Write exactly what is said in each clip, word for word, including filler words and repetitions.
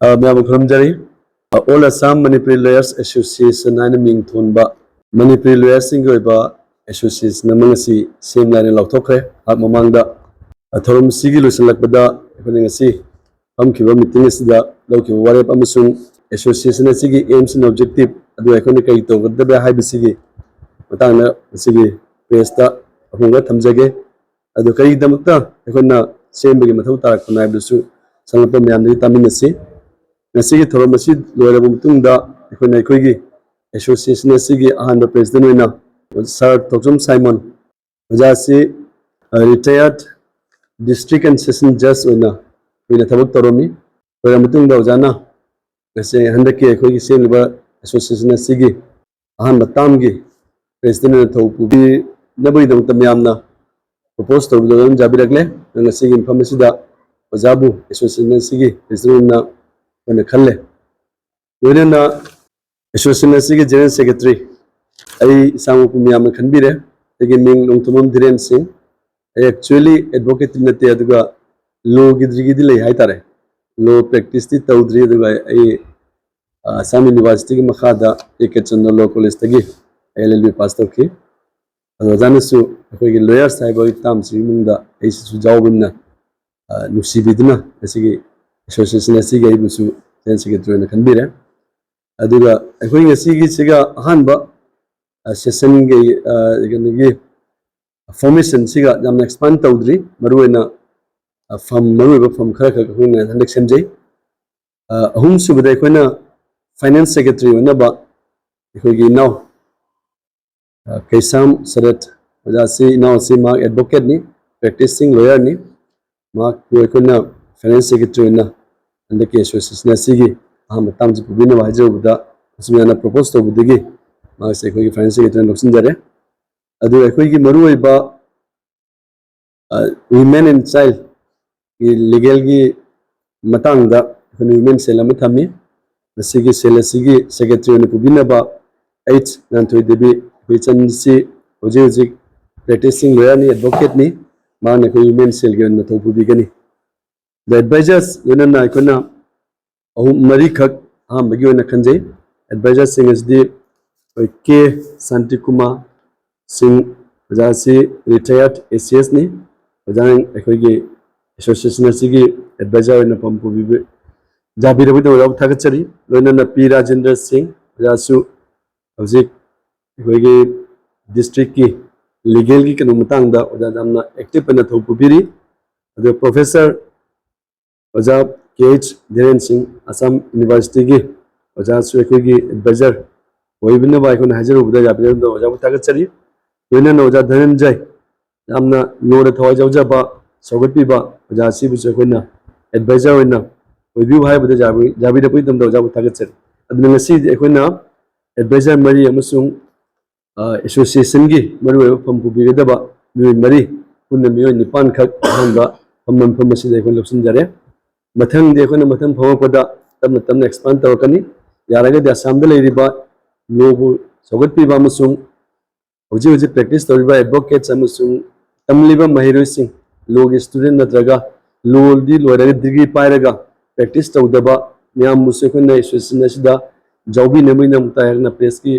ꯑ, ꯃꯌꯥꯝꯕꯨ ꯈꯨꯔꯨꯝꯖꯔꯤ꯫ ꯑ, All Assam Manipuri Lawyers Association ꯍꯥꯏꯅ ꯃꯤꯡ ꯊꯣꯟꯕ ꯃꯅꯤꯄꯨꯔꯤ ꯂꯣꯌꯔꯁꯤꯡꯒꯤ ꯑꯣꯏꯕ ꯑꯦꯁꯣꯁꯤꯌꯦꯁꯟ ꯑꯃ ꯉꯁꯤ ꯁꯦꯝꯂꯦ ꯍꯥꯏꯅ ꯂꯥꯎꯊꯣꯛꯈ꯭ꯔꯦ ꯉꯥꯏꯍꯥꯛ ꯃꯃꯥꯡꯗ꯫ ꯑ, ꯊꯧꯔꯝ ꯑꯁꯤꯒꯤ ꯂꯣꯏꯁꯤꯜꯂꯛꯄꯗ ꯑꯩꯈꯣꯏꯅ ꯉꯁꯤ ꯐꯝꯈꯤꯕ ꯃꯤꯇꯤꯡ ꯑꯁꯤꯗ ꯂꯧꯈꯤꯕ ꯋꯥꯔꯦꯞ ꯑꯃꯁꯨꯡ ꯑꯦꯁꯣꯁꯤꯌꯦꯁꯟ ꯑꯁꯤꯒꯤ ꯑꯦꯝꯁ ꯑꯦꯟ ꯑꯣꯕꯖꯦꯛꯇꯤꯞ, ꯑꯗꯨꯒ ꯑꯩꯈꯣꯏꯅ ꯀꯔꯤ ꯇꯧꯒꯗꯕ ꯍꯥꯏꯕꯁꯤꯒꯤ ꯃꯇꯥꯡꯗ ꯉꯁꯤꯒꯤ ꯄ꯭ꯔꯦꯁꯇ ꯑꯍꯣꯡꯕ ꯊꯝꯖꯒꯦ꯫ ꯑꯗꯨ ꯀꯔꯤꯒꯤꯗꯃꯛꯇ ꯑꯩꯈꯣꯏꯅ ꯁꯦꯝꯕꯒꯤ ꯃꯊꯧ ꯇꯥꯔꯛꯄꯅꯣ ꯍꯥꯏꯕꯗꯨꯁꯨ ꯁꯪꯂꯞꯄ ꯃꯌꯥꯝꯗꯒꯤ ꯇꯥꯃꯤꯟꯅꯁꯤ꯫ ꯉꯁꯤꯒꯤ ꯊꯧꯔꯝ ꯑꯁꯤ ꯂꯣꯏꯔꯕ ꯃꯇꯨꯡꯗ ꯑꯩꯈꯣꯏꯅ ꯑꯩꯈꯣꯏꯒꯤ ꯑꯦꯁꯣꯁꯤꯌꯦꯁꯟ ꯑꯁꯤꯒꯤ ꯑꯍꯥꯟꯕ ꯄ꯭ꯔꯦꯁꯤꯗꯦꯟ ꯑꯣꯏꯅ ꯁꯥꯔ ꯊꯣꯛꯆꯣꯝ ꯁꯥꯏꯃꯣꯟ, ꯑꯣꯖꯥ ꯑꯁꯤ, ꯑ, retired District and Session Judge ꯑꯣꯏꯅ ꯀꯨꯏꯅ ꯊꯕꯛ ꯇꯧꯔꯝꯃꯤ꯫ ꯂꯣꯏꯔꯕ ꯃꯇꯨꯡꯗ ꯑꯣꯖꯥꯅ ꯉꯁꯤ ꯍꯟꯗꯛꯀꯤ ꯑꯩꯈꯣꯏꯒꯤ ꯁꯦꯝꯂꯤꯕ ꯑꯦꯁꯣꯁꯤꯌꯦꯁꯟ ꯑꯁꯤꯒꯤ ꯑꯍꯥꯟꯕ ꯇꯥꯝꯒꯤ ꯄ꯭ꯔꯦꯁꯤꯗꯦꯟ ꯑꯣꯏꯅ ꯊꯧ ꯄꯨꯕꯤꯅꯕꯒꯤꯗꯃꯛꯇ ꯃꯌꯥꯝꯅ ꯄ꯭ꯔꯣꯄꯣꯁ ꯇꯧꯕꯤꯗꯨꯅ ꯑꯗꯨꯝ ꯌꯥꯕꯤꯔꯛꯂꯦ꯫ ꯑꯗꯨꯅ ꯉꯁꯤꯒꯤ ꯃꯐꯝ ꯑꯁꯤꯗ ꯑꯣꯖꯥꯕꯨ ꯑꯦꯁꯣꯁꯤꯌꯦꯁꯟ ꯑꯁꯤꯒꯤ ꯄ꯭ꯔꯦꯁꯤꯗꯦꯟ ꯑꯣꯏꯅ ꯑꯣꯏꯅ ꯈꯜꯂꯦ꯫ ꯂꯣꯏꯅꯅ ꯑꯦꯁꯣꯁꯤꯌꯦꯁꯟ ꯑꯁꯤꯒꯤ ꯖꯦꯅꯔꯦꯜ ꯁꯦꯀ꯭ꯔꯦꯇꯔꯤ ꯑꯩ ꯏꯁꯥꯃꯛꯄꯨ ꯃꯌꯥꯝꯅ ꯈꯟꯕꯤꯔꯦ꯫ ꯑꯩꯒꯤ ꯃꯤꯡ ꯅꯣꯡꯊꯣꯝꯕꯝ ꯙꯤꯔꯦꯟ ꯁꯤꯡ꯫ ꯑꯩ ꯑꯦꯛꯆꯨꯋꯦꯂꯤ ꯑꯦꯗꯚꯣꯀꯦꯠꯇꯤ ꯅꯠꯇꯦ, ꯑꯗꯨꯒ ꯂꯣꯒꯤ ꯗꯤꯒ꯭ꯔꯤꯗꯤ ꯂꯩ ꯍꯥꯏꯇꯥꯔꯦ꯫ ꯂꯣ ꯄ꯭ꯔꯦꯛꯇꯤꯁꯇꯤ ꯇꯧꯗ꯭ꯔꯤ, ꯑꯗꯨꯒ ꯑꯩ, ꯑ, ꯑꯁꯥꯝ ꯌꯨꯅꯤꯚꯔꯁꯤꯇꯤꯒꯤ ꯃꯈꯥꯗ ꯑꯦ ꯀꯦ ꯆꯟꯗ꯭ꯔ ꯂꯣ ꯀꯣꯂꯦꯖꯇꯒꯤ ꯑꯦꯜ ꯑꯦꯜ ꯕꯤ ꯄꯥꯁ ꯇꯧꯈꯤ꯫ ꯑꯗꯣ ꯑꯣꯖꯥꯅꯁꯨ ꯑꯩꯈꯣꯏꯒꯤ ꯂꯣꯌꯔꯁ ꯍꯥꯏꯕ ꯇꯥꯝꯁꯤꯒꯤ ꯃꯅꯨꯡꯗ ꯑꯩꯁꯤꯁꯨ ꯌꯥꯎꯕꯅꯤꯅ, ꯑ, ꯅꯨꯡꯁꯤꯕꯤꯗꯨꯅ ꯉꯁꯤꯒꯤ ꯑꯦꯁꯣꯁꯤꯌꯦꯁꯟ ꯑꯁꯤꯒꯤ ꯑꯩꯕꯨꯁꯨ ꯖꯦꯅꯔꯦꯜ ꯁꯦꯀ꯭ꯔꯦꯇꯔꯤ ꯑꯣꯏꯅ ꯈꯟꯕꯤꯔꯦ꯫ ꯑꯗꯨꯒ ꯑꯩꯈꯣꯏ ꯉꯁꯤꯒꯤꯁꯤꯒ ꯑꯍꯥꯟꯕ, ꯑ, ꯁꯦꯁꯟꯒꯤ, ꯑ, ꯀꯩꯅꯣꯒꯤ ꯐꯣꯔꯃꯦꯁꯟꯁꯤꯒ ꯌꯥꯝꯅ ꯑꯦꯛꯁꯄꯥꯟ ꯇꯧꯗ꯭ꯔꯤ꯫ ꯃꯔꯨꯑꯣꯏꯅ, ꯑ, ꯐꯝ, ꯃꯔꯨꯑꯣꯏꯕ ꯐꯝ ꯈꯔ ꯈꯛ ꯑꯩꯈꯣꯏꯅ ꯍꯟꯗꯛ ꯁꯦꯝꯖꯩ꯫ ꯑ, ꯑꯍꯨꯝꯁꯨꯕꯗ ꯑꯩꯈꯣꯏꯅ ꯐꯥꯏꯅꯥꯟꯁ ꯁꯦꯀ꯭ꯔꯦꯇꯔꯤ ꯑꯣꯏꯅꯕ ꯑꯩꯈꯣꯏꯒꯤ ꯏꯅꯥꯎ, ꯑ, ꯀꯩꯁꯥꯝ ꯁꯔꯠ ꯑꯣꯖꯥꯁꯤ, ꯏꯅꯥꯎꯁꯤ ꯃꯍꯥꯛ ꯑꯦꯗꯚꯣꯀꯦꯠꯅꯤ, ꯄ꯭ꯔꯦꯛꯇꯤꯁꯤꯡ ꯂꯣꯌꯔꯅꯤ꯫ ꯃꯍꯥꯛꯄꯨ ꯑꯩꯈꯣꯏꯅ ꯐꯥꯏꯅꯥꯟꯁ ꯁꯦꯀ꯭ꯔꯦꯇꯔꯤ ꯑꯣꯏꯅ ꯍꯟꯗꯛꯀꯤ ꯑꯦꯁꯣꯁꯤꯌꯦꯁꯟ ꯑꯁꯤꯒꯤ ꯑꯍꯥꯟꯕ ꯇꯥꯝꯁꯤ ꯄꯨꯕꯤꯅꯕ ꯍꯥꯏꯖꯔꯨꯕꯗ, ꯃꯁꯤ ꯃꯌꯥꯝꯅ ꯄ꯭ꯔꯣꯄꯣꯁ ꯇꯧꯕꯗꯒꯤ ꯃꯍꯥꯛꯁꯦ ꯑꯩꯈꯣꯏꯒꯤ ꯐꯥꯏꯅꯥꯟꯁ ꯁꯦꯀ꯭ꯔꯦꯇꯔꯤ ꯑꯣꯏꯅ ꯂꯧꯁꯤꯟꯖꯔꯦ꯫ ꯑꯗꯨꯒ ꯑꯩꯈꯣꯏꯒꯤ ꯃꯔꯨꯑꯣꯏꯕ, ꯑ, ꯋꯤꯃꯦꯟ ꯑꯦꯟ ꯆꯥꯏꯜꯒꯤ ꯂꯤꯒꯦꯜꯒꯤ ꯃꯇꯥꯡꯗ ꯑꯩꯈꯣꯏꯅ ꯋꯤꯃꯦꯟ ꯁꯦꯜ ꯑꯃ ꯊꯝꯃꯤ꯫ ꯃꯁꯤꯒꯤ ꯁꯦꯜ ꯑꯁꯤꯒꯤ ꯁꯦꯀ꯭ꯔꯦꯇꯔꯤ ꯑꯣꯏꯅ ꯄꯨꯕꯤꯅꯕ ꯑꯩꯆ ꯉꯥꯟꯊꯣꯏ ꯗꯦꯕꯤ, ꯑꯩꯈꯣꯏ ꯏꯆꯟꯁꯤ ꯍꯧꯖꯤꯛ ꯍꯧꯖꯤꯛ ꯄ꯭ꯔꯦꯛꯇꯤꯁꯤꯡ ꯂꯣꯌꯔꯅꯤ, ꯑꯦꯗꯚꯣꯀꯦꯠꯅꯤ꯫ ꯃꯍꯥꯛꯅ ꯑꯩꯈꯣꯏ ꯋꯤꯃꯦꯟ ꯁꯦꯜꯒꯤ ꯑꯣꯏꯅ ꯃꯊꯧ ꯄꯨꯕꯤꯒꯅꯤ꯫ ꯑꯗ ꯑꯦꯗꯚꯥꯏꯖꯔꯁ ꯂꯣꯏꯅꯅ ꯑꯩꯈꯣꯏꯅ ꯑꯍꯨꯝ ꯃꯔꯤꯈꯛ ꯑꯍꯥꯟꯕꯒꯤ ꯑꯣꯏꯅ ꯈꯟꯖꯩ꯫ ꯑꯦꯗꯚꯥꯏꯖꯔꯁꯤꯡ ꯑꯁꯤꯗꯤ ꯑꯩꯈꯣꯏ ꯀꯦ ꯁꯥꯟꯇꯤꯀꯨꯃꯥꯔ ꯁꯤꯡ, ꯑꯣꯖꯥ ꯑꯁꯤ ꯔꯤꯇꯥꯌꯔꯠ ꯑꯦ ꯁꯤ ꯑꯦꯁꯅꯤ꯫ ꯑꯣꯖꯥꯅ ꯑꯩꯈꯣꯏꯒꯤ ꯑꯦꯁꯣꯁꯤꯌꯦꯁꯟ ꯑꯁꯤꯒꯤ ꯑꯦꯗꯚꯥꯏꯖꯔ ꯑꯣꯏꯅ ꯐꯝ ꯄꯨꯕꯤꯕ ꯌꯥꯕꯤꯔꯕꯒꯤꯗꯃꯛ ꯑꯣꯖꯥꯕꯨ ꯊꯥꯒꯠꯆꯔꯤ꯫ ꯂꯣꯏꯅꯅ ꯄꯤ ꯔꯥꯖꯦꯟꯗ꯭ꯔ ꯁꯤꯡ, ꯑꯣꯖꯥꯁꯨ ꯍꯧꯖꯤꯛ ꯑꯩꯈꯣꯏꯒꯤ ꯗꯤꯁꯇ꯭ꯔꯤꯛꯀꯤ ꯂꯤꯒꯦꯜꯒꯤ ꯀꯩꯅꯣ ꯃꯇꯥꯡꯗ ꯑꯣꯖꯥ ꯌꯥꯝꯅ ꯑꯦꯛꯇꯤꯚ ꯑꯣꯏꯅ ꯊꯧ ꯄꯨꯕꯤꯔꯤ꯫ ꯑꯗꯨꯒ ꯄ꯭ꯔꯣꯐꯦꯁꯔ ꯑꯣꯖꯥ ꯀꯦ ꯑꯩꯆ ꯙꯤꯔꯦꯟ ꯁꯤꯡ, ꯑꯁꯥꯝ ꯌꯨꯅꯤꯚꯔꯁꯤꯇꯤꯒꯤ ꯑꯣꯖꯥꯁꯨ ꯑꯩꯈꯣꯏꯒꯤ ꯑꯦꯗꯚꯥꯏꯖꯔ ꯑꯣꯏꯕꯤꯅꯕ ꯑꯩꯈꯣꯏꯅ ꯍꯥꯏꯖꯔꯨꯕꯗ ꯌꯥꯕꯤꯔꯕꯗ ꯑꯣꯖꯥꯕꯨ ꯊꯥꯒꯠꯆꯔꯤ꯫ ꯂꯣꯏꯅꯅ ꯑꯣꯖꯥ ꯙꯅꯟꯖꯌ, ꯌꯥꯝꯅ ꯂꯣꯗ ꯊꯋꯥꯏ ꯌꯥꯎꯖꯕ, ꯁꯧꯒꯠꯄꯤꯕ ꯑꯣꯖꯥ ꯑꯁꯤꯕꯨꯁꯨ ꯑꯩꯈꯣꯏꯅ ꯑꯦꯗꯚꯥꯏꯖꯔ ꯑꯣꯏꯅ ꯑꯣꯏꯕꯤꯌꯨ ꯍꯥꯏꯕꯗ ꯌꯥꯕꯤ-, ꯌꯥꯕꯤꯔꯛꯄꯒꯤꯗꯃꯛꯇ ꯑꯣꯖꯥꯕꯨ ꯊꯥꯒꯠꯆꯔꯤ꯫ ꯑꯗꯨꯅ ꯉꯁꯤꯗꯤ ꯑꯩꯈꯣꯏꯅ ꯑꯦꯗꯚꯥꯏꯖꯔ ꯃꯔꯤ ꯑꯃꯁꯨꯡ, ꯑ, ꯑꯦꯁꯣꯁꯤꯌꯦꯁꯟꯒꯤ ꯃꯔꯨꯑꯣꯏꯕ ꯐꯝ ꯄꯨꯕꯤꯒꯗꯕ ꯃꯤꯑꯣꯏ ꯃꯔꯤ, ꯄꯨꯟꯅ ꯃꯤꯑꯣꯏ ꯅꯤꯄꯥꯟꯈꯛ ꯑꯍꯥꯟꯕ ꯐꯝꯕ ꯃꯐꯝ ꯑꯁꯤꯗ ꯑꯩꯈꯣꯏ ꯂꯧꯁꯤꯟꯖꯔꯦ꯫ ꯃꯊꯪꯗꯤ ꯑꯩꯈꯣꯏꯅ ꯃꯊꯪ ꯐꯝꯃꯛꯄꯗ ꯇꯞꯅ ꯇꯞꯅ ꯑꯦꯛꯁꯄꯥꯟ ꯇꯧꯔꯛꯀꯅꯤ꯫ ꯌꯥꯔꯒꯗꯤ ꯑꯁꯥꯝꯗ ꯂꯩꯔꯤꯕ ꯂꯣꯕꯨ ꯁꯧꯒꯠꯄꯤꯕ ꯑꯃꯁꯨꯡ ꯍꯧꯖꯤꯛ ꯍꯧꯖꯤꯛ ꯄ꯭ꯔꯦꯛꯇꯤꯁ ꯇꯧꯔꯤꯕ ꯑꯦꯗꯚꯣꯀꯦꯠꯁ ꯑꯃꯁꯨꯡ ꯇꯝꯂꯤꯕ ꯃꯍꯩꯔꯣꯏꯁꯤꯡ, ꯂꯣꯒꯤ ꯁ꯭ꯇꯨꯗꯦꯟ ꯅꯠꯇ꯭ꯔꯒ ꯂꯣꯗꯤ ꯂꯣꯏꯔꯒ ꯗꯤꯒ꯭ꯔꯤ ꯄꯥꯏꯔꯒ ꯄ꯭ꯔꯦꯛꯇꯤꯁ ꯇꯧꯗꯕ ꯃꯌꯥꯝꯕꯨꯁꯨ ꯑꯩꯈꯣꯏꯅ ꯑꯦꯁꯣꯁꯤꯌꯦꯁꯟ ꯑꯁꯤꯗ ꯌꯥꯎꯕꯤꯅꯕꯒꯤꯗꯃꯛꯇ ꯑꯩꯍꯥꯛꯅ ꯄ꯭ꯔꯦꯁꯀꯤ,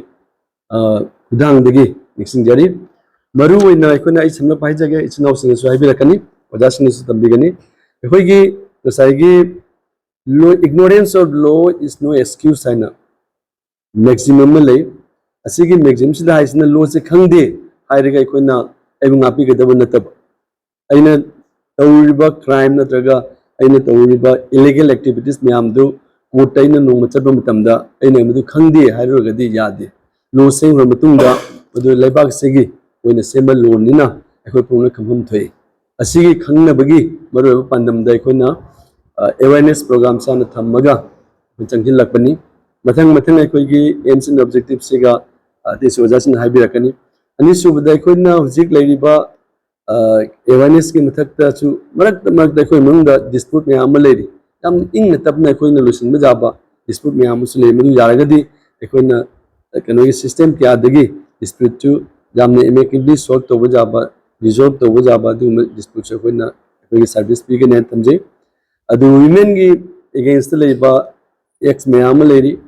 ꯑ, ꯈꯨꯠꯊꯥꯡꯗꯒꯤ ꯅꯤꯡꯁꯤꯡꯖꯔꯤ꯫ ꯃꯔꯨꯑꯣꯏꯅ ꯑꯩꯈꯣꯏꯅ, ꯑꯩ ꯁꯝꯂꯞꯄ ꯍꯥꯏꯖꯒꯦ, ꯏꯆꯤꯟ ꯏꯅꯥꯎꯁꯤꯡꯅꯁꯨ ꯍꯥꯏꯕꯤꯔꯛꯀꯅꯤ, ꯑꯣꯖꯥꯁꯤꯡꯅꯁꯨ ꯇꯝꯕꯤꯒꯅꯤ꯫ ꯑꯩꯈꯣꯏꯒꯤ ꯉꯁꯥꯏꯒꯤ ꯂꯣ, "Ignorance of law is no excuse" ꯍꯥꯏꯅ ꯃꯦꯛꯁꯤꯝ ꯑꯃ ꯂꯩ꯫ ꯑꯁꯤꯒꯤ ꯃꯦꯛꯁꯤꯝꯁꯤꯗ ꯍꯥꯏꯁꯤꯅ ꯂꯣꯁꯦ ꯈꯪꯗꯦ ꯍꯥꯏꯔꯒ ꯑꯩꯈꯣꯏꯅ ꯑꯩꯕꯨ ꯉꯥꯛꯄꯤꯒꯗꯕ ꯅꯠꯇꯕ, ꯑꯩꯅ ꯇꯧꯔꯤꯕ ꯀ꯭ꯔꯥꯏꯝ ꯅꯠꯇ꯭ꯔꯒ ꯑꯩꯅ ꯇꯧꯔꯤꯕ ꯏꯂꯤꯒꯦꯜ ꯑꯦꯛꯇꯤꯚꯤꯇꯤꯁ ꯃꯌꯥꯝꯗꯨ ꯀꯣꯔꯠꯇ ꯑꯩꯅ ꯅꯣꯡꯃ ꯆꯠꯄ ꯃꯇꯝꯗ ꯑꯩꯅ ꯃꯗꯨ ꯈꯪꯗꯦ ꯍꯥꯏꯔꯨꯔꯒꯗꯤ ꯌꯥꯗꯦ꯫ ꯂꯣ ꯁꯦꯝꯈ꯭ꯔ ꯃꯇꯨꯡꯗ ꯃꯗꯨ ꯂꯩꯕꯥꯛꯁꯤꯒꯤ ꯑꯣꯏꯅ ꯁꯦꯝꯕ ꯂꯣꯅꯤꯅ ꯑꯩꯈꯣꯏ ꯄꯨꯝꯅꯃꯛ ꯈꯪꯐꯝ ꯊꯣꯛꯏ꯫ ꯑꯁꯤꯒꯤ ꯈꯪꯅꯕꯒꯤ ꯃꯔꯨꯑꯣꯏꯕ ꯄꯥꯟꯗꯝꯗ ꯑꯩꯈꯣꯏꯅ, ꯑ, ꯑꯦꯋꯦꯔꯅꯦꯁ ꯄ꯭ꯔꯣꯒ꯭ꯔꯥꯝꯁꯦ ꯍꯥꯟꯅ ꯊꯝꯃꯒ ꯑꯩꯈꯣꯏ ꯆꯪꯁꯤꯜꯂꯛꯄꯅꯤ꯫ ꯃꯊꯪ ꯃꯊꯪ ꯑꯩꯈꯣꯏꯒꯤ ꯑꯦꯝꯁ ꯑꯦꯟ ꯑꯣꯕꯖꯦꯛꯇꯤꯞꯁꯤꯒ, ꯑ, ꯑꯇꯩꯁꯨ ꯑꯣꯖꯥꯁꯤꯡꯅ ꯍꯥꯏꯕꯤꯔꯛꯀꯅꯤ꯫ ꯑꯅꯤꯁꯨꯕꯗ, ꯑꯩꯈꯣꯏꯅ ꯍꯧꯖꯤꯛ ꯂꯩꯔꯤꯕ, ꯑ, ꯑꯦꯋꯦꯔꯅꯦꯁꯀꯤ ꯃꯊꯛꯇꯁꯨ ꯃꯔꯛꯇ ꯃꯔꯛꯇ ꯑꯩꯈꯣꯏ ꯃꯅꯨꯡꯗ ꯗꯤꯁꯄ꯭ꯌꯨꯠ ꯃꯌꯥꯝ ꯑꯃ ꯂꯩꯔꯤ꯫ ꯌꯥꯝ ꯏꯪꯅ ꯇꯞꯅ ꯑꯩꯈꯣꯏꯅ ꯂꯣꯏꯁꯤꯟꯕ ꯌꯥꯕ ꯗꯤꯁꯄ꯭ꯌꯨꯠ ꯃꯌꯥꯝ ꯑꯃꯁꯨ ꯂꯩ꯫ ꯃꯗꯨ ꯌꯥꯔꯒꯗꯤ ꯑꯩꯈꯣꯏꯅ ꯀꯩꯅꯣꯒꯤ ꯁꯤꯁꯇꯦꯝ ꯀꯌꯥꯗꯒꯤ ꯗꯤꯁꯄ꯭ꯌꯨꯠꯁꯨ ꯌꯥꯝꯅ ꯑꯦꯃꯤꯀꯦꯕꯂꯤ ꯁꯣꯜꯕ ꯇꯧꯕ ꯌꯥꯕ, ꯔꯤꯖꯣꯜꯕ ꯇꯧꯕ ꯌꯥꯕ ꯑꯗꯨꯒꯨꯝꯕ ꯗꯤꯁꯄ꯭ꯌꯨꯠꯁꯨ ꯑꯩꯈꯣꯏꯅ ꯑꯩꯈꯣꯏꯒꯤ ꯁꯥꯔꯚꯤꯁ ꯄꯤꯒꯅꯤ ꯍꯥꯏꯅ ꯊꯝꯖꯩ꯫ ꯑꯗꯨ ꯋꯤꯃꯦꯟꯒꯤ against ꯂꯩꯕ acts ꯃꯌꯥꯝ ꯑꯃ ꯂꯩꯔꯤ꯫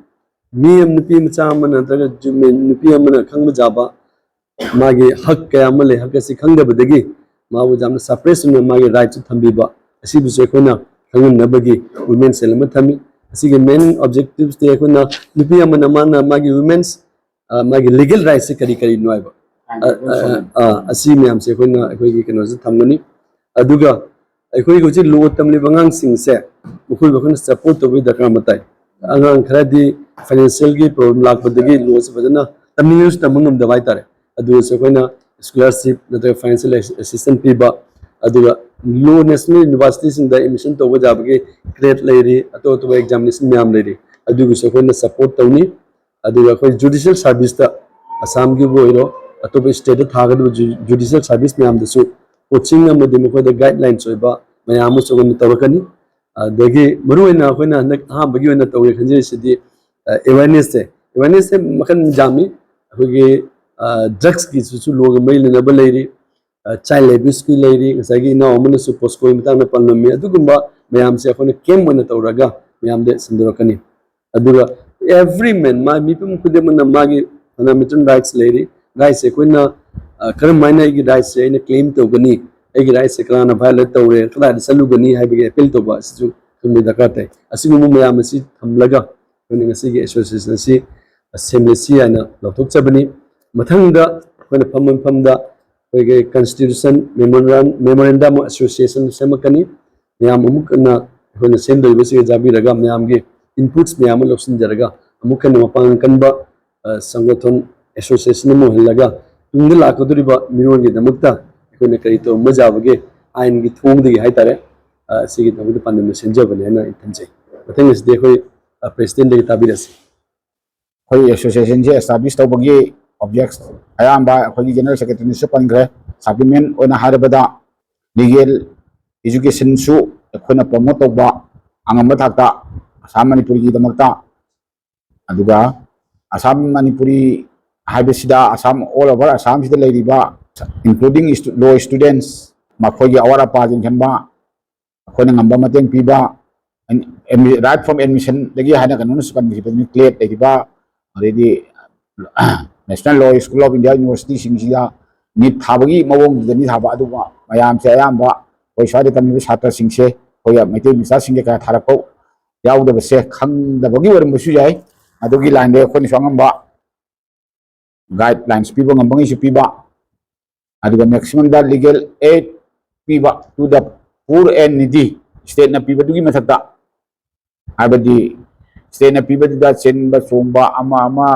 ꯃꯤ ꯑꯃ, ꯅꯨꯄꯤ ꯃꯆꯥ ꯑꯃꯅ ꯅꯠꯇ꯭ꯔꯒ ꯖꯨ-, ꯅꯨꯄꯤ ꯑꯃꯅ ꯈꯪꯕ ꯌꯥꯕ ꯃꯥꯒꯤ ꯍꯛ ꯀꯌꯥ ꯑꯃ ꯂꯩ꯫ ꯍꯛ ꯑꯁꯤ ꯈꯪꯗꯕꯗꯒꯤ ꯃꯥꯕꯨ ꯌꯥꯝꯅ suppress ꯑꯣꯏꯅ ꯃꯥꯒꯤ right ꯁꯨ ꯊꯝꯕꯤꯕ, ꯑꯁꯤꯕꯨꯁꯨ ꯑꯩꯈꯣꯏꯅ ꯈꯪꯍꯟꯅꯕꯒꯤ women cell ꯑꯃ ꯊꯝꯃꯤ꯫ ꯑꯁꯤꯒꯤ main objectives ꯇꯤ ꯑꯩꯈꯣꯏꯅ ꯅꯨꯄꯤ ꯑꯃꯅ ꯃꯥꯅ ꯃꯥꯒꯤ women's, ꯑ, ꯃꯥꯒꯤ legal right ꯁꯦ ꯀꯔꯤ ꯀꯔꯤꯅꯣ ꯍꯥꯏꯕ, ꯑ, ꯑ, ꯑ, ꯑ, ꯑꯁꯤ ꯃꯌꯥꯝꯁꯦ ꯑꯩꯈꯣꯏꯅ ꯑꯩꯈꯣꯏꯒꯤ ꯀꯩꯅꯣꯁꯦ ꯊꯝꯒꯅꯤ꯫ ꯑꯗꯨꯒ ꯑꯩꯈꯣꯏꯒꯤ ꯍꯧꯖꯤꯛ law ꯇꯝꯂꯤꯕ ꯑꯉꯥꯡꯁꯤꯡꯁꯦ, ꯃꯈꯣꯏꯕꯨ ꯑꯩꯈꯣꯏꯅ support ꯇꯧꯕꯒꯤ ꯗꯔꯀꯥꯔ ꯑꯃ ꯇꯥꯏ꯫ ꯑꯉꯥꯡ ꯈꯔꯗꯤ financial ꯒꯤ problem ꯂꯥꯛꯄꯗꯒꯤ law ꯁꯦ ꯐꯖꯅ ꯇꯝꯅꯤꯡꯉꯁꯨ ꯇꯝꯕ ꯉꯝꯗꯕ ꯍꯥꯏꯇꯥꯔꯦ꯫ ꯑꯗꯨ ꯑꯣꯏꯔꯁꯨ ꯑꯩꯈꯣꯏꯅ scholarship ꯅꯠꯇ꯭ꯔꯒ financial assistance ꯄꯤꯕ, ꯑꯗꯨꯒ law national university ꯁꯤꯡꯗ admission ꯇꯧꯕ ꯌꯥꯕꯒꯤ CRET ꯂꯩꯔꯤ, ꯑꯇꯣꯞ ꯑꯇꯣꯞꯄ examination ꯃꯌꯥꯝ ꯂꯩꯔꯤ, ꯑꯗꯨꯒꯤꯁꯨ ꯑꯩꯈꯣꯏꯅ support ꯇꯧꯅꯤ꯫ ꯑꯗꯨꯒ ꯑꯩꯈꯣꯏ judicial service ꯇ, ꯑꯁꯥꯝꯒꯤꯕꯨ ꯑꯣꯏꯔꯣ, ꯑꯇꯣꯞꯄ state ꯇ ꯊꯥꯒꯗꯕ ju-, judicial service ꯃꯌꯥꯝꯗꯁꯨ coaching ꯑꯃꯗꯤ ꯃꯈꯣꯏꯗ guidelines ꯑꯣꯏꯕ ꯃꯌꯥꯝ ꯑꯃꯁꯨ ꯑꯩꯈꯣꯏꯅ ꯇꯧꯔꯛꯀꯅꯤ꯫ ꯑꯗꯒꯤ ꯃꯔꯨꯑꯣꯏꯅ ꯑꯩꯈꯣꯏꯅ ꯍꯟꯗꯛ ꯑꯍꯥꯟꯕꯒꯤ ꯑꯣꯏꯅ ꯇꯧꯒꯦ ꯈꯟꯖꯔꯤꯁꯤꯗꯤ, ꯑ, awareness ꯁꯦ꯫ Awareness ꯁꯦ ꯃꯈꯜ ꯌꯥꯝꯃꯤ꯫ ꯑꯩꯈꯣꯏꯒꯤ, ꯑ, drugs ꯀꯤꯁꯤꯁꯨ law ꯒ ꯃꯔꯤ ꯂꯩꯅꯕ ꯂꯩꯔꯤ, ꯑ, child abuse ꯀꯤ ꯂꯩꯔꯤ, ꯉꯁꯥꯏꯒꯤ ꯏꯅꯥꯎ ꯑꯃꯅꯁꯨ POCSO ꯒꯤ ꯃꯇꯥꯡꯗ ꯄꯜꯂꯝꯃꯤ꯫ ꯑꯗꯨꯒꯨꯝꯕ ꯃꯌꯥꯝꯁꯦ ꯑꯩꯈꯣꯏꯅ camp ꯑꯣꯏꯅ ꯇꯧꯔꯒ ꯃꯌꯥꯝꯗ ꯁꯟꯗꯣꯔꯛꯀꯅꯤ꯫ ꯑꯗꯨꯒ every man, ꯃꯥ ꯃꯤꯄꯨꯝ ꯈꯨꯗꯤꯡꯃꯛꯅ ꯃꯥꯒꯤ fundamental rights ꯂꯩꯔꯤ꯫ Rights ꯁꯦ ꯑꯩꯈꯣꯏꯅ, ꯑ, ꯀꯔꯝ ꯍꯥꯏꯅ ꯑꯩꯒꯤ rights ꯁꯦ ꯑꯩꯅ claim ꯇꯧꯒꯅꯤ, ꯑꯩꯒꯤ rights ꯁꯦ ꯀꯅꯥꯅ violate ꯇꯧꯔꯦ, ꯀꯗꯥꯏꯗ ꯆꯠꯂꯨꯒꯅꯤ ꯍꯥꯏꯕꯒꯤ appeal ꯇꯧꯕ ꯑꯁꯤꯁꯨ ꯈꯪꯕ ꯗꯔꯀꯥꯔ ꯇꯥꯏ꯫ ꯑꯁꯤꯒꯨꯝꯕ ꯃꯌꯥꯝ ꯑꯁꯤ ꯊꯝꯂꯒ ꯑꯩꯈꯣꯏꯅ ꯉꯁꯤꯒꯤ association ꯑꯁꯤ ꯁꯦꯝꯂꯁꯤ ꯍꯥꯏꯅ ꯂꯥꯎꯊꯣꯛꯆꯕꯅꯤ꯫ ꯃꯊꯪꯗ ꯑꯩꯈꯣꯏꯅ ꯐꯝ ꯃꯐꯝꯗ ꯑꯩꯈꯣꯏꯒꯤ constitution memorandum, memorandum of association ꯁꯦꯝꯃꯛꯀꯅꯤ꯫ ꯃꯌꯥꯝ ꯑꯃꯨꯛ ꯍꯟꯅ ꯑꯩꯈꯣꯏꯅ ꯁꯦꯝꯗꯧꯔꯤꯕꯁꯤꯒ ꯆꯥꯕꯤꯔꯒ ꯃꯌꯥꯝꯒꯤ inputs ꯃꯌꯥꯝ ꯑꯃ ꯂꯧꯁꯤꯟꯖꯔꯒ ꯑꯃꯨꯛ ꯍꯦꯟꯅ ꯃꯄꯥꯡꯒꯜ ꯀꯟꯕ, ꯑ, ꯁꯪꯒꯣꯊꯟ, association ꯑꯃ ꯑꯣꯏꯍꯜꯂꯒ ꯇꯨꯡꯗ ꯂꯥꯛꯀꯗꯧꯔꯤꯕ ꯃꯤꯔꯣꯜꯒꯤꯗꯃꯛꯇ ꯑꯩꯈꯣꯏꯅ ꯀꯔꯤ ꯇꯧꯔꯝꯕ ꯌꯥꯕꯒꯦ, ꯑꯥꯏꯟꯒꯤ ꯊꯣꯡꯗꯒꯤ ꯍꯥꯏꯇꯥꯔꯦ, ꯑ, ꯁꯤꯒꯤꯗꯃꯛꯇ ꯄꯥꯟꯗꯝꯅ ꯁꯦꯝꯖꯕꯅꯦ ꯍꯥꯏꯅ ꯑꯩ ꯈꯟꯖꯩ꯫ ꯃꯊꯪ ꯑꯁꯤꯗꯤ ꯑꯩꯈꯣꯏ, ꯑ, president ꯗꯒꯤ ꯇꯥꯕꯤꯔꯁꯤ꯫ ꯑꯩꯈꯣꯏ association ꯁꯦ establish ꯇꯧꯕꯒꯤ objects ꯑꯌꯥꯝꯕ ꯑꯩꯈꯣꯏꯒꯤ general secretary ꯅꯁꯨ ꯄꯟꯈ꯭ꯔꯦ꯫ Supplement ꯑꯣꯏꯅ ꯍꯥꯏꯔꯕꯗ legal education ꯁꯨ ꯑꯩꯈꯣꯏꯅ promote ꯇꯧꯕ ꯑꯉꯝꯕ ꯊꯥꯛꯇ ꯑꯁꯥꯝ ꯃꯅꯤꯄꯨꯔꯒꯤꯗꯃꯛꯇ꯫ ꯑꯗꯨꯒ ꯑꯁꯥꯝ ꯃꯅꯤꯄꯨꯔꯤ ꯍꯥꯏꯕꯁꯤꯗ ꯑꯁꯥꯝ, all over ꯑꯁꯥꯝꯁꯤꯗ ꯂꯩꯔꯤꯕ including ꯏꯁꯇꯨ-, law students ꯃꯈꯣꯏꯒꯤ ꯑꯋꯥꯠ ꯑꯄꯥꯁꯤꯡ ꯈꯟꯕ, ꯑꯩꯈꯣꯏꯅ ꯉꯝꯕ ꯃꯇꯦꯡ ꯄꯤꯕ, right from admission ꯗꯒꯤ ꯍꯥꯏꯅ ꯀꯩꯅꯣꯅꯁꯨ ꯄꯟꯈꯤꯕꯅꯤ, ꯀ꯭ꯂꯦꯠ ꯂꯩꯔꯤꯕ, ꯑꯗꯩꯗꯤ National Law School of India University ꯁꯤꯡꯁꯤꯗ ꯅꯤꯠ ꯊꯥꯕꯒꯤ ꯃꯑꯣꯡꯗꯨꯗꯅꯤ ꯊꯥꯕ꯫ ꯑꯗꯨꯒ ꯃꯌꯥꯝꯁꯦ ꯑꯌꯥꯝꯕ ꯑꯩꯈꯣꯏ ꯁ꯭ꯋꯥꯏꯗ ꯇꯝꯃꯤꯕ ꯁꯥꯇ꯭ꯔꯁꯤꯡꯁꯦ, ꯑꯩꯈꯣꯏ ꯃꯩꯇꯩ ꯃꯆꯥꯁꯤꯡꯁꯦ ꯀꯌꯥ ꯊꯥꯔꯛꯄ ꯌꯥꯎꯗꯕꯁꯦ ꯈꯪꯗꯕꯒꯤ ꯑꯣꯏꯔꯝꯕꯁꯨ ꯌꯥꯏ꯫ ꯑꯗꯨꯒꯤ ꯂꯥꯏꯟꯗ ꯑꯩꯈꯣꯏꯅꯁꯨ ꯑꯉꯝꯕ ꯒꯥꯏꯗꯂꯥꯏꯟꯁ ꯄꯤꯕ ꯉꯝꯕꯉꯩꯁꯨ ꯄꯤꯕ, ꯑꯗꯨꯒ ꯃꯦꯛꯁꯤꯃꯝꯗ ꯂꯤꯒꯦꯜ ꯑꯦꯗ ꯄꯤꯕ to the poor and needy, ꯁ꯭ꯇꯦꯠꯅ ꯄꯤꯕꯗꯨꯒꯤ ꯃꯊꯛꯇ, ꯍꯥꯏꯕꯗꯤ ꯁ꯭ꯇꯦꯠꯅ ꯄꯤꯕꯗꯨꯗ ꯆꯦꯟꯕ ꯆꯣꯡꯕ ꯑꯃ ꯑꯃ,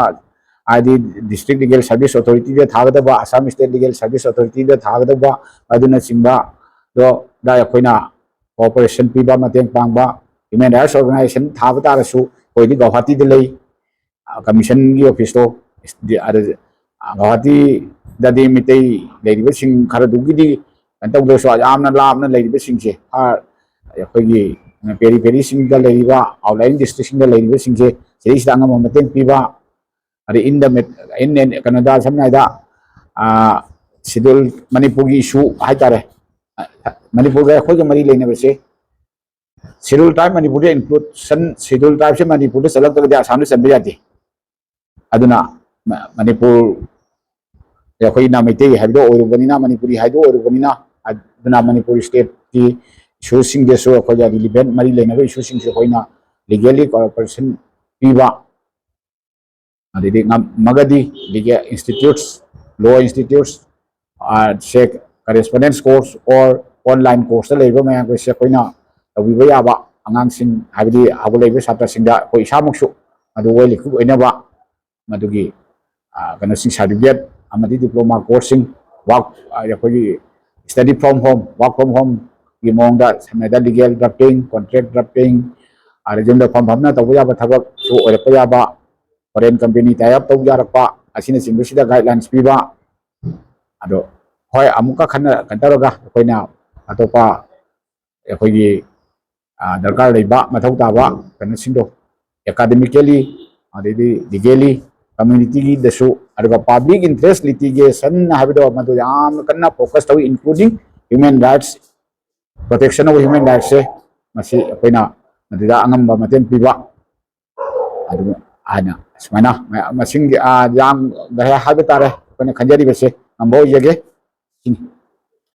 ꯍꯥꯏꯗꯤ ꯗꯤꯁꯇ꯭ꯔꯤꯛ ꯂꯤꯒꯦꯜ ꯁꯥꯔꯚꯤꯁ ꯑꯣꯊꯣꯔꯤꯇꯤꯗ ꯊꯥꯒꯗꯕ, ꯑꯁꯥꯝ ꯁ꯭ꯇꯦꯠ ꯂꯤꯒꯦꯜ ꯁꯥꯔꯚꯤꯁ ꯑꯣꯊꯣꯔꯤꯇꯤꯗ ꯊꯥꯒꯗꯕ, ꯑꯗꯨꯅꯆꯤꯡꯕꯗꯣ ꯗ ꯑꯩꯈꯣꯏꯅ ꯀꯣꯑꯣꯄꯔꯦꯁꯟ ꯄꯤꯕ, ꯃꯇꯦꯡ ꯄꯥꯡꯕ꯫ ꯍ꯭ꯌꯨꯃꯦꯟ ꯔꯥꯏꯠꯁ ꯑꯣꯔꯒꯅꯥꯏꯖꯦꯁꯟ ꯊꯥꯕ ꯇꯥꯔꯁꯨ ꯑꯩꯈꯣꯏꯗꯤ ꯒꯧꯍꯥꯇꯤꯗ ꯂꯩ, ꯀꯃꯤꯁꯟꯒꯤ ꯑꯣꯐꯤꯁꯇꯣ꯫ ꯑꯗ ꯒꯧꯍꯥꯇꯤꯗꯗꯤ ꯃꯤꯇꯩ ꯂꯩꯔꯤꯕꯁꯤꯡ ꯈꯔꯗꯨꯒꯤꯗꯤ ꯀꯩꯅꯣ ꯇꯧꯗ꯭ꯔꯁꯨ, ꯌꯥꯝꯅ ꯂꯥꯞꯅ ꯂꯩꯔꯤꯕꯁꯤꯡꯁꯦ, ꯑꯥ, ꯑꯩꯈꯣꯏꯒꯤ ꯄꯦꯔꯤ ꯐꯦꯔꯤꯁꯤꯡꯗ ꯂꯩꯔꯤꯕ, ꯑꯥꯎꯠꯂꯥꯏꯟ ꯗꯤꯁꯇ꯭ꯔꯤꯛꯁꯤꯡꯗ ꯂꯩꯔꯤꯕꯁꯤꯡꯁꯦ ꯁꯤꯗꯩꯁꯤꯗ ꯑꯉꯝꯕ ꯃꯇꯦꯡ ꯄꯤꯕ꯫ ꯑꯗꯩ ꯏꯟ ꯗ ꯃꯦꯠ-, ꯏꯟ, ꯏꯟ, ꯀꯩꯅꯣꯗ ꯁꯝꯅ ꯍꯥꯏꯗ, ꯑꯥ, ꯁꯦꯗꯨꯜ ꯃꯅꯤꯄꯨꯔꯒꯤ ꯏꯁꯨ ꯍꯥꯏꯇꯥꯔꯦ, ꯃꯅꯤꯄꯨꯔꯒ ꯑꯩꯈꯣꯏꯒ ꯃꯔꯤ ꯂꯩꯅꯕꯁꯦ, ꯁꯦꯗꯨꯜ ꯇ꯭ꯔꯥꯏꯕ ꯃꯅꯤꯄꯨꯔꯗ ꯏꯟꯀ꯭ꯂꯨꯗ, ꯁꯦꯗꯨꯜ ꯇ꯭ꯔꯥꯏꯕꯁꯦ ꯃꯅꯤꯄꯨꯔꯗ ꯆꯠꯂꯛꯇ꯭ꯔꯒꯗꯤ ꯑꯁꯥꯝꯗ ꯆꯟꯕ ꯌꯥꯗꯦ꯫ ꯑꯗꯨꯅ ꯃ-, ꯃꯅꯤꯄꯨꯔ, ꯑꯩꯈꯣꯏꯅ ꯃꯩꯇꯩ ꯍꯥꯏꯕꯗꯣ ꯑꯣꯏꯔꯨꯕꯅꯤꯅ, ꯃꯅꯤꯄꯨꯔꯤ ꯍꯥꯏꯗꯣ ꯑꯣꯏꯔꯨꯕꯅꯤꯅ, ꯑꯗꯨꯅ ꯃꯅꯤꯄꯨꯔ ꯁ꯭ꯇꯦꯠꯀꯤ ꯏꯁꯨꯁꯤꯡꯗꯁꯨ ꯑꯩꯈꯣꯏꯒ ꯔꯤꯂꯤꯚꯦꯟ ꯃꯔꯤ ꯂꯩꯅꯕ ꯏꯁꯨꯁꯤꯡꯁꯦ ꯑꯩꯈꯣꯏꯅ ꯂꯤꯒꯦꯜꯂꯤ ꯀꯣꯑꯣꯄꯔꯦꯁꯟ ꯄꯤꯕ, ꯑꯗꯩꯗꯤ ꯉꯝꯃꯒꯗꯤ ꯂꯤꯒꯦꯜ ꯏꯟꯁꯇꯤꯇ꯭ꯌꯨꯠꯁ, ꯂꯣ ꯏꯟꯁꯇꯤꯇ꯭ꯌꯨꯠꯁ, ꯁꯦ ꯀꯔꯦꯁꯄꯣꯟꯗꯦꯟꯁ ꯀꯣꯔꯁ ꯑꯣꯔ ꯑꯣꯟꯂꯥꯏꯟ ꯀꯣꯔꯁꯇ ꯂꯩꯕ ꯃꯌꯥꯝꯈꯩꯁꯦ ꯑꯩꯈꯣꯏꯅ ꯇꯧꯕꯤꯕ ꯌꯥꯕ, ꯑꯉꯥꯡꯁꯤꯡ ꯍꯥꯏꯕꯗꯤ ꯍꯧꯒꯠꯂꯛꯏꯕ ꯁꯥꯇ꯭ꯔꯁꯤꯡꯗ ꯑꯩꯈꯣꯏ ꯏꯁꯥꯃꯛꯁꯨ ꯑꯗꯨ ꯋꯦꯜ ꯏꯀ꯭ꯋꯤꯞ ꯑꯣꯏꯅꯕ ꯃꯗꯨꯒꯤ, ꯑ, ꯀꯩꯅꯣꯁꯤꯡ, ꯁꯥꯔꯇꯤꯐꯤꯀꯦꯠ ꯑꯃꯗꯤ ꯗꯤꯄ꯭ꯂꯣꯃꯥ ꯀꯣꯔꯁꯁꯤꯡ, ꯋꯥꯛ, ꯑ, ꯑꯩꯈꯣꯏꯒꯤ study from home, work from homeꯒꯤ ꯃꯑꯣꯡꯗ ꯁꯝꯅ ꯍꯥꯏꯔꯕꯗ ꯂꯤꯒꯦꯜ ꯗ꯭ꯔꯥꯐꯇꯤꯡ, ꯀꯣꯟꯇ꯭ꯔꯦꯛ ꯗ꯭ꯔꯥꯐꯇꯤꯡ, ꯑꯗ ꯌꯨꯝꯗ ꯐꯝ ꯐꯝꯅ ꯇꯧꯕ ꯌꯥꯕ ꯊꯕꯛꯁꯨ ꯑꯣꯏꯔꯛꯄ ꯌꯥꯕ, ꯐꯣꯔꯦꯟ ꯀꯝꯄꯦꯅꯤ ꯇꯥꯏ ꯑꯞ ꯇꯧꯕ ꯌꯥꯔꯛꯄ, ꯑꯁꯤꯅꯆꯤꯡꯕꯁꯤꯗ ꯒꯥꯏꯗꯂꯥꯏꯟꯁ ꯄꯤꯕ꯫ ꯑꯗꯣ ꯍꯣꯏ, ꯑꯃꯨꯛꯀ ꯈꯟꯅ ꯀꯩꯅꯣ ꯇꯧꯔꯒ ꯑꯩꯈꯣꯏꯅ ꯑꯇꯣꯞꯄ ꯑꯩꯈꯣꯏꯒꯤ, ꯑ, ꯗꯔꯀꯥꯔ ꯂꯩꯕ ꯃꯊꯧ ꯇꯥꯕ ꯀꯩꯅꯣꯁꯤꯡꯗꯣ ꯑꯦꯀꯥꯗꯃꯤꯀꯦꯜꯂꯤ, ꯑꯗꯩꯗꯤ ꯂꯤꯒꯦꯜꯂꯤ, ꯀꯝꯃ꯭ꯌꯨꯅꯤꯇꯤꯒꯤꯗꯁꯨ, ꯑꯗꯨꯒ ꯄꯥꯕ꯭ꯂꯤꯛ ꯏꯟꯇꯔꯦꯁ ꯂꯤꯇꯤꯒꯦꯁꯟ ꯍꯥꯏꯕꯗꯣ ꯃꯗꯨ ꯌꯥꯝꯅ ꯀꯟꯅ ꯐꯣꯀꯁ ꯇꯧꯏ, including human rights, protection of human rightsꯁꯦ꯫ ꯃꯁꯤ ꯑꯩꯈꯣꯏꯅ ꯃꯗꯨꯗ ꯑꯉꯝꯕ ꯃꯇꯦꯡ ꯄꯤꯕ, ꯑꯗꯨ ꯍꯥꯏꯅ ꯁꯨꯃꯥꯏꯅ ꯃꯌꯥꯝ ꯃꯁꯤꯡꯒꯤ, ꯑ, ꯌꯥꯝ ꯍꯥꯏꯕ ꯇꯥꯔꯦ, ꯑꯩꯈꯣꯏꯅ ꯈꯟꯖꯔꯤꯕꯁꯦ ꯉꯝꯕ ꯑꯣꯏꯖꯒꯦ꯫ ꯁꯤꯅꯤ꯫